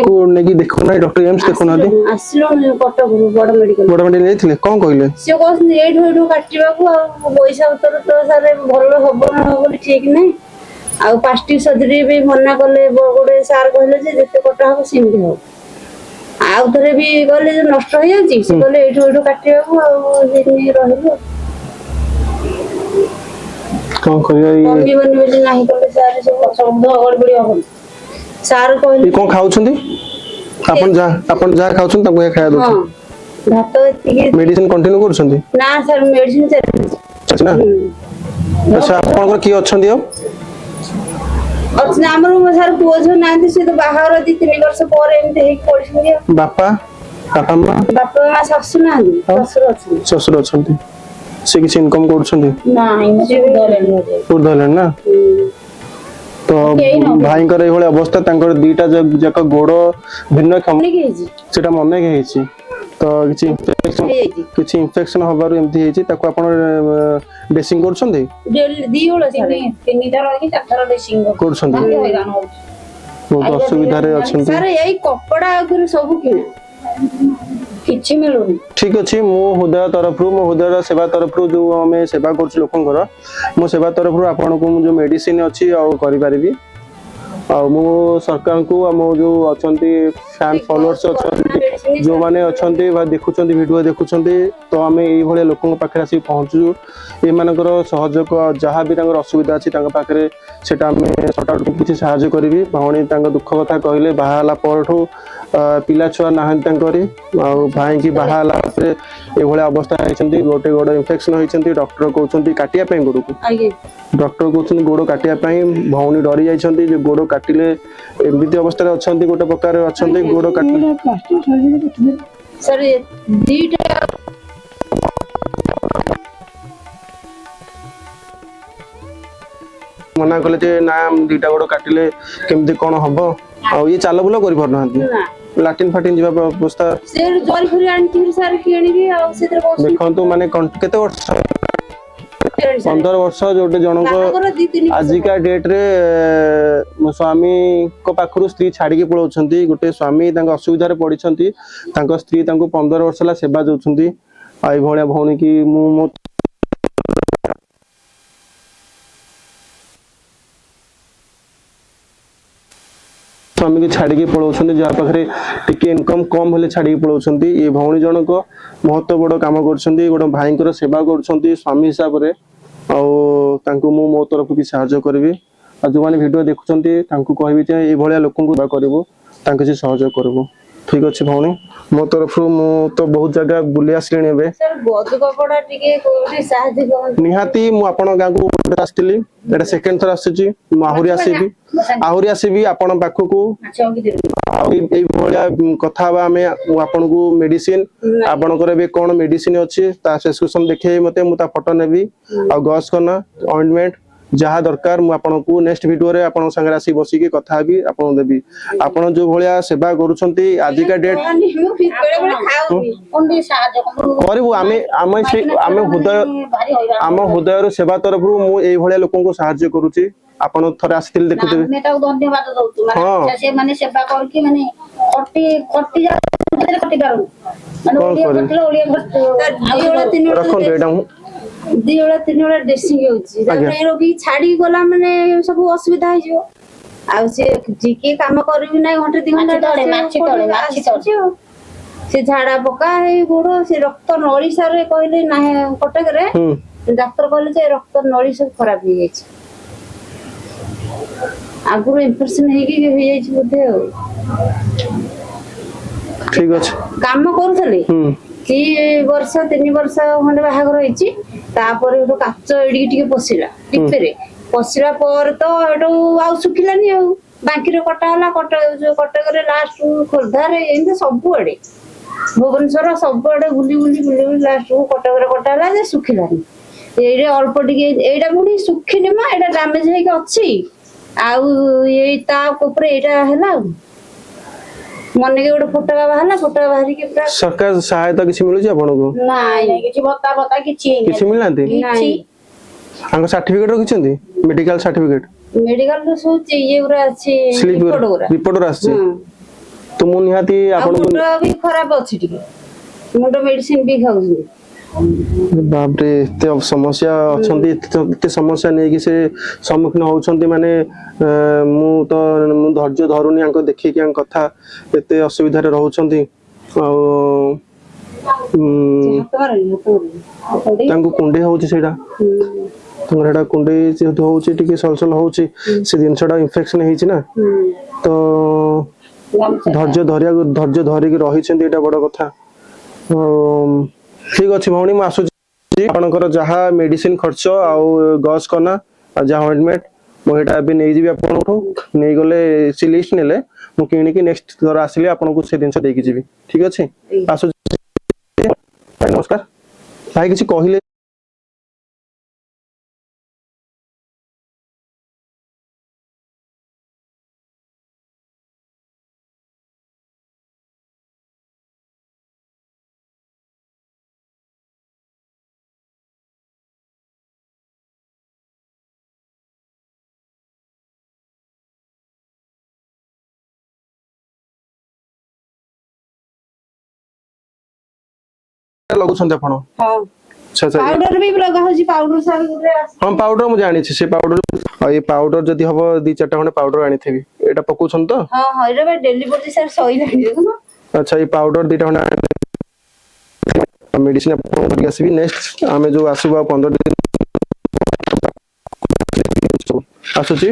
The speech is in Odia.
ଆକୁ ନେଇକି ଦେଖୁନାହାନ୍ତି ଡକ୍ଟର, ଏମ୍ସ ଦେଖୁନାହାନ୍ତି? ଆସିଲୁଣି କଟକରୁ ବଡ ମେଡିକାଲ। ବଡ ମେଡିକାଲ ଯାଇଥିଲେ, କଣ କହିଲେ? ସିଏ କହୁଛନ୍ତି ଏଇଠୁ ଏଇଠୁ କାଟିବାକୁ। ଆଉ ପଇସା ପତ୍ର ତ ସାର୍ ଭଲ ହବ ନା ହବ ବୋଲି ଠିକ ନାହିଁ। ଆଉ ପ୍ଲାଷ୍ଟିକ ସର୍ଜରୀ ବି ମନା କଲେ। ଗୋଟେ ସାର୍ କହିଲେ ଯେ ଯେତେ କଟା ହବ ସେମିତି ହବ। ଆଉ ଥରେ ବି କହିଲେ ଯେ ନଷ୍ଟ ହେଇଯାଉଛି। ସେ କହିଲେ ଏଇଠୁ ଏଇଠୁ କାଟିବାକୁ, ଆଉ ସେଇଠି ରହିଲୁ ଆଉ। କଣ କରିବା ଇଏ? କମିବନି ବୋଲି ନାହିଁ କଲେ ସାର୍ ସବୁ। ଗଡବଡି ହବନି। ସାର୍ କହିଲେ। ଇଏ କଣ ଖାଉଛନ୍ତି? ଆପଣ ଯାହା ଖାଉଛନ୍ତି, ତାଙ୍କୁ ଏହା ଖାଇବା ହଁ। ଦଉଛନ୍ତି? ଭାତ ଏତିକି। ମେଡିସିନ କଣ୍ଟିନ୍ୟୁ କରୁଛନ୍ତି? ନା ସାର୍, ମେଡିସିନ ଚାଲିଛି। ଅଛି ନା? ଆଚ୍ଛା, ଆପଣଙ୍କର କିଏ ଅଛନ୍ତି ଆଉ? ଅଛି ଆମର ସାର୍, ପୁଅ ଝିଅ ନାହାନ୍ତି। ସେ ତ ବାହାଘର 2-3 ବର୍ଷ ପରେ ଏମିତି ହେଇକି ପଡିଛନ୍ତି ଆଉ। ବାପା ବାପା ମା? ବାପା ମା, ଶାଶୁ ନାହାନ୍ତି, ଶ୍ୱଶୁର ଅଛନ୍ତି। ଶ୍ୱଶୁର ଅଛନ୍ତି। ସେ କିଛି ଇନକମ କରୁଛନ୍ତି? ନାଇଁ, ସେ ଧରେନି। ବୃଦ୍ଧ ହେଲେଣି ନା? ତ କେହି ନାହାନ୍ତି। ଭାଇଙ୍କର ଏଇଭଳି ଅବସ୍ଥା, ତାଙ୍କର ଦିଟା ଯାକ ଗୋଡ ଭିନ୍ନକ୍ଷମ। ଅନେକ ହେଇଛି। ସେଟା ମନେକ ହେଇଛି ତ କିଛି ଇନଫେକ୍ସନ ହେଇଯାଇଛି। କିଛି ଇନଫେକ୍ସନ ହବାରୁ ଏମିତି ହେଇଛି। ତାକୁ ଆପଣ ଡ୍ରେସିଂ କରୁଛନ୍ତି? ଡେଲି ଦି ଓଳା ସାର୍। ତିନି ଥର କି ଚାରି ଥର ଡ୍ରେସିଂ କରୁଛନ୍ତି? ହଇରାଣ ହଉଛି। ବହୁତ ଅସୁବିଧାରେ ଅଛନ୍ତି। ସାର୍, ଏଇ କପଡା ଆଗରୁ ସବୁ କିଣା। କିଛି ମିଳୁନି। ଠିକ ଅଛି, ମୁଁ ହୃଦୟ ତରଫରୁ, ମୋ ହୃଦୟର ସେବା ତରଫରୁ, ଯୋଉ ଆମେ ସେବା କରୁଛୁ ଲୋକଙ୍କର, ମୋ ସେବା ତରଫରୁ ଆପଣଙ୍କୁ ମୁଁ ଯୋଉ ମେଡିସିନ ଅଛି ଆଉ କରିପାରିବି। ଆଉ ମୁଁ ସରକାରଙ୍କୁ, ଆମ ଯୋଉ ଅଛନ୍ତି ଫ୍ୟାନ୍ ଫଲୋଅର୍ସ ଅଛନ୍ତି, ଯୋଉମାନେ ଅଛନ୍ତି ବା ଦେଖୁଛନ୍ତି, ଭିଡିଓ ଦେଖୁଛନ୍ତି, ତ ଆମେ ଏଇଭଳିଆ ଲୋକଙ୍କ ପାଖରେ ଆସିକି ପହଞ୍ଚୁଛୁ। ଏମାନଙ୍କର ସହଯୋଗ, ଯାହା ବି ତାଙ୍କର ଅସୁବିଧା ଅଛି ତାଙ୍କ ପାଖରେ, ସେଟା ଆମେ ସର୍ଟ ଆଉଟ୍ କିଛି ସାହାଯ୍ୟ କରିବି। ଭଉଣୀ ତାଙ୍କ ଦୁଃଖ କଥା କହିଲେ, ବାହା ହେଲା ପରଠୁ ପିଲା ଛୁଆ ନାହାନ୍ତି ତାଙ୍କରି। ଆଉ ଭାଇଙ୍କି ବାହା ହେଲା ପରେ ଏଇଭଳିଆ ଅବସ୍ଥା ହେଇଛନ୍ତି। ଗୋଟେ ଗୋଡ ଇନଫେକ୍ସନ ହେଇଛନ୍ତି, ଡକ୍ଟର କହୁଛନ୍ତି କାଟିବା ପାଇଁ ଗୋଡକୁ। ଡକ୍ଟର କହୁଛନ୍ତି ଗୋଡ କାଟିବା ପାଇଁ। ଭଉଣୀ ଡରି ଯାଇଛନ୍ତି ଯେ ଗୋଡ କାଟିଲେ, ଏମିତି ଅବସ୍ଥାରେ ଅଛନ୍ତି, ଗୋଟେ ପ୍ରକାର ଅଛନ୍ତି, ଗୋଡ କାଟିଲେ ସାର୍, ଦିଟା ମନା କଲେ ଯେ ନା, ଦିଟା ଗୋଡ କାଟିଲେ କେମିତି କଣ ହବ। ଆଉ ଇଏ ଚାଲ ବୁଲ କରିପାରୁନାହାନ୍ତି? ନା। ଲାଟିନ୍ ଫାଟିନ୍ ଯିବା ଅବସ୍ଥା? ସେ ଜରି ଫରି ଆଣିଥିଲି ସାର୍ କିଣିକି, ଆଉ ସେଥିରେ ବସୁଛନ୍ତି। ଦେଖନ୍ତୁ, ମାନେ କେତେ ବର୍ଷ? 15 ବର୍ଷ ଯୋଉଟେ ଜଣଙ୍କ ବାହାଘର 2-3 ବର୍ଷ। ଆଜିକା ଡେଟ୍ ରେ ସ୍ୱାମୀଙ୍କ ପାଖରୁ ସ୍ତ୍ରୀ ଛାଡିକି ପଳାଉଛନ୍ତି। ଗୋଟେ ସ୍ୱାମୀ ତାଙ୍କ ଅସୁବିଧାରେ ପଡିଛନ୍ତି, ତାଙ୍କ ସ୍ତ୍ରୀ ତାଙ୍କୁ 15 ବର୍ଷ ହେଲା ସେବା ଦଉଛନ୍ତି। ଆଉ ଏଇଭଳିଆ ଭଉଣୀ କି ମୁଁ ମୋ ସ୍ୱାମୀକି ଛାଡିକି ପଳାଉଛନ୍ତି, ଯାହା ପାଖରେ ଟିକେ ଇନକମ୍ କମ ହେଲେ ଛାଡିକି ପଳାଉଛନ୍ତି। ଏ ଭଉଣୀ ଜଣକ ବହୁତ ବଡ କାମ କରୁଛନ୍ତି, ଗୋଟେ ଭାଇଙ୍କର ସେବା କରୁଛନ୍ତି ସ୍ୱାମୀ ହିସାବରେ। ଆଉ ତାଙ୍କୁ ମୁଁ ମୋ ତରଫରୁ କିଛି ସାହାଯ୍ୟ କରିବି। ଆଉ ଯୋଉମାନେ ଭିଡିଓ ଦେଖୁଛନ୍ତି, ତାଙ୍କୁ କହିବି ଯେ ଏଇଭଳିଆ ଲୋକଙ୍କୁ ସେବା କରିବୁ, ତାଙ୍କୁ କିଛି ସହଯୋଗ କରିବୁ। ଠିକ ଅଛି ଭଉଣୀ, ମୋ ତରଫରୁ ମୁଁ ତ ବହୁତ ଜାଗା ବୁଲି ଆସିଲିଣି ଏବେ। ସାର୍, ଗଦ କପଡା ଟିକେ କୋଉଠି ସାହାଯ୍ୟ କରନ୍ତୁ। ନିହାତି, ମୁଁ ଆପଣଙ୍କ ଗାଁକୁ ଗୋଟେ ଆସିଥିଲି, ଏଇଟା ସେକେଣ୍ଡ ଥର ଆସୁଛି। ମୁଁ ଆହୁରି ଆସିବି, ଆହୁରି ଆସିବି ଆପଣଙ୍କ ପାଖକୁ। ମାଛ କି ଦେବି। ଆଉ ଏଇଭଳିଆ କଥା ହବା ଆମେ। ମୁଁ ଆପଣଙ୍କୁ ମେଡିସିନ, ଆପଣଙ୍କର ଏବେ କଣ ମେଡିସିନ ଅଛି ତା ପ୍ରେସକ୍ରିପସନ ଦେଖେଇବେ ମତେ, ମୁଁ ତା ଫଟୋ ନେବି। ଆଉ ଗସ୍ କନା, ଅଏଣ୍ଟମେଣ୍ଟ ଯାହା ଦରକାର, ମୁଁ ଆପଣଙ୍କୁ ନେକ୍ସଟ ଭିଡିଓରେ ଆପଣଙ୍କ ସାଙ୍ଗରେ ଆସିକି ବସିକି କଥା ହେବି, ଆପଣଙ୍କୁ ଦେବି। ଆପଣ ଯୋଉ ଭଳିଆ ସେବା କରୁଛନ୍ତି ଆଜିକା ଡେଟ୍ ମୁଁ ବେଳେ ବେଳେ ଖାଉନି। କଣ ଟିକେ ସାହାଯ୍ୟ କରନ୍ତୁ। କରିବୁ ଆମେ। ଆମେ ସେ ଆମେ ହୃଦୟ ଭାରି ହଇରାଣ। ଆମ ହୃଦୟରୁ ସେବା ତରଫରୁ ମୁଁ ଏଇଭଳିଆ ଲୋକଙ୍କୁ ସାହାଯ୍ୟ କରୁଛି। ଆପଣ ଥରେ ଆସିଥିଲେ, ଦେଖୁଥିବେ। ଆମେ ତାକୁ ଧନ୍ୟବାଦ ଦଉଛୁ ମାନେ ସେ ମାନେ ସେବା କରିକି ମାନେ ଖଟି ଖଟି ଯାଉ, ଖଟି ପାରୁନି ମାନେ କଣ ଓଳିଆ କରିବି? ଖଟିଲେ ଓଳିଆ ଖଟି। ଦି ଓଳା ତିନି ଓଳା ରଖନ୍ତୁ ଏଇଟା ମୁଁ। ଦି ଓଳା ତିନି ଓଳା ଡ୍ରେସିଂ ହଉଛି। ତାପରେ ଏ ରୋଗୀ ଛାଡିକି ଗଲା ମାନେ ସବୁ ଅସୁବିଧା ହେଇଯିବ। ଆଉ ସେ ଟିକେ କାମ କରିବି ନାହିଁ, ଘଣ୍ଟେ 2 ଘଣ୍ଟା ମାଛି ତଳେ, ସେ ମାଛି ତଳେ, ମାଛି ତଳେ। ଆସୁଛି। ଆଉ ସେ ଝାଡା ପକା ହେଇ ଗୋଡ, ସେ ରକ୍ତ ନଳୀ ସାର କହିଲେ ନାହିଁ କଟକରେ। ଡାକ୍ତର କହିଲେ ଯେ ରକ୍ତ ନଳୀ ସବୁ ଖରାପ ହେଇଯାଇଛି, ଆଗରୁ ଇନଫେକ୍ସନ ହେଇକି ହେଇଯାଇଛି ବୋଧେ। ଆଉ ଠିକ ଅଛି। କାମ କରୁଥିଲେ 2 ବର୍ଷ 3 ବର୍ଷ ଖଣ୍ଡେ ବାହାଘର ହେଇଛି। ତାପରେ ଗୋଟେ କାଚ ଏଡିକି ଟିକେ ପଶିଲା ଟିପିରେ। ପଶିଲା ପରେ ତ ଏଠୁ ଆଉ ଶୁଖିଲାନି। ଆଉ ବାଙ୍କିରେ କଟା ହେଲା, କଟକ ଯୋଉ କଟକରେ, ଲାଷ୍ଟ ଖୋର୍ଦ୍ଧାରେ, ଏମିତି ସବୁଆଡେ, ଭୁବନେଶ୍ୱର, ସବୁଆଡେ ବୁଲି ବୁଲି ବୁଲି ବୁଲି ଲାଷ୍ଟକୁ କଟକରେ କଟା ହେଲା ଯେ ଶୁଖିଲାନି। ଏଇଟା ଅଳ୍ପ ଟିକେ, ଏଇଟା ପୁଣି ଶୁଖିନି ମ, ଏଇଟା ଡ୍ୟାମେଜ ହେଇକି ଅଛି। ଆଉ ଏଇ ତା ଉପରେ ଏଇଟା ହେଲା। ଆଉ ମନେକି ଗୋଟେ ଫୋଟକା ବାହାରିଲା, ଫୋଟକା ବାହାରିକି ପୁରା ସରକାର ସହାୟତା କିଛି ମିଳୁଛି ଆପଣଙ୍କୁ? ନାଇଁ। ନାଇଁ, କିଛି ଭତ୍ତା ଭତ୍ତା କିଛି ହେଇନି। କିଛି ମିଳିନାହାନ୍ତି? କିଛି। ତାଙ୍କ ସାର୍ଟିଫିକେଟ ରଖିଛନ୍ତି? Medical certificate? Medical ରୁ ସବୁ ଇଏ ଗୁରା ଅଛି। ସ୍ଲିପ୍ ରିପୋର୍ଟ ଗୁରା। ରିପୋର୍ଟ ଆସିଛି? ହଁ। ତ ତ ମୁଁ ନିହାତି ଆଉ ଆପଣଙ୍କୁ ମୁଣ୍ଡ ବି ଖରାପ ଅଛି ଟିକେ, ମୁଣ୍ଡ ମେଡିସିନ ବି ଖାଉଛନ୍ତି। ବାପରେ, ଏତେ ସମସ୍ୟା ଅଛନ୍ତି, ଏତେ ଏତେ ସମସ୍ୟା ନେଇକି ସେ ସମ୍ମୁଖୀନ ହଉଛନ୍ତି। ମାନେ ମୁଁ ତ ମୁଁ ଧୈର୍ଯ୍ୟ ଧରୁନି ଆଙ୍କ ଦେଖିକି ଆଙ୍କ କଥା, ଏତେ ଅସୁବିଧାରେ ରହୁଛନ୍ତି। ଆଉ ହାତ ମାରନି, ହାତ ମାରନି, ହାତ ଦେଇ। ତାଙ୍କୁ କୁଣ୍ଡେଇ ହଉଛି ସେଇଟା। ତାଙ୍କର ସେଇଟା କୁଣ୍ଡେଇ ଯେହେତୁ ହଉଛି, ଟିକେ ସଲସଲ ହଉଛି, ସେ ଜିନିଷଟା ଇନଫେକ୍ସନ ହେଇଛି ନା। ତ ଗାମୁଛା। ଧୈର୍ଯ୍ୟ ଧରିବାକୁ, ଧୈର୍ଯ୍ୟ ଧରିକି ରହିଛନ୍ତି, ଏଇଟା ବଡ କଥା। ଆଉ ଠିକ ଅଛି ଭଉଣୀ, ମୁଁ ଆସୁଛି। ଆପଣଙ୍କର ଯାହା ମେଡିସିନ ଖର୍ଚ୍ଚ ଆଉ ଗସ୍ କନା ଆଉ ଯାହା ଅଏଣ୍ଟମେଣ୍ଟ, ମୁଁ ଏଇଟା ଏବେ ନେଇଯିବି ଆପଣଙ୍କଠୁ। ନେଇଗଲେ ସେ ଲିଷ୍ଟ ନେଲେ ମୁଁ କିଣିକି ନେକ୍ସଟ ଥର ଆସିଲେ ଆପଣଙ୍କୁ ସେ ଜିନିଷ ଦେଇକି ଯିବି। ଠିକ ଅଛି, ଆସୁଛି ଭାଇ, ନମସ୍କାର। ଭାଇ କିଛି କହିଲେ? ଲଗୁଛନ୍ତି ଆପଣ? ହଁ। ଆଚ୍ଛା। ପାଉଡର ବି ଲଗା ହଉଛି, ପାଉଡର ସାର୍ ଗୋଟେ ହଁ, ପାଉଡର ମୁଁ ଜାଣିଛି ସେ ପାଉଡର। ଆଉ ଏ ପାଉଡର ଯଦି ହବ 2-4ଟା ଖଣ୍ଡେ ପାଉଡର ଆଣିଥିବି। ଏଇଟା ପକଉଛନ୍ତି ତ? ହଁ, ଏଇଟା ବା ଡେଲି ପଡୁଛି ସାର୍, ସଇଲାଣି ଦେଖୁନ। ଆଚ୍ଛା, ଏଇ ପାଉଡର 2ଟା ଖଣ୍ଡେ ମେଡିସିନ ଆପଣଙ୍କୁ ଧରିକି ଆସିବି ନେକ୍ସଟ ଆମେ ଯୋଉ ଆସିବୁ ଆଉ 15 ଦିନ ଆସୁଛି।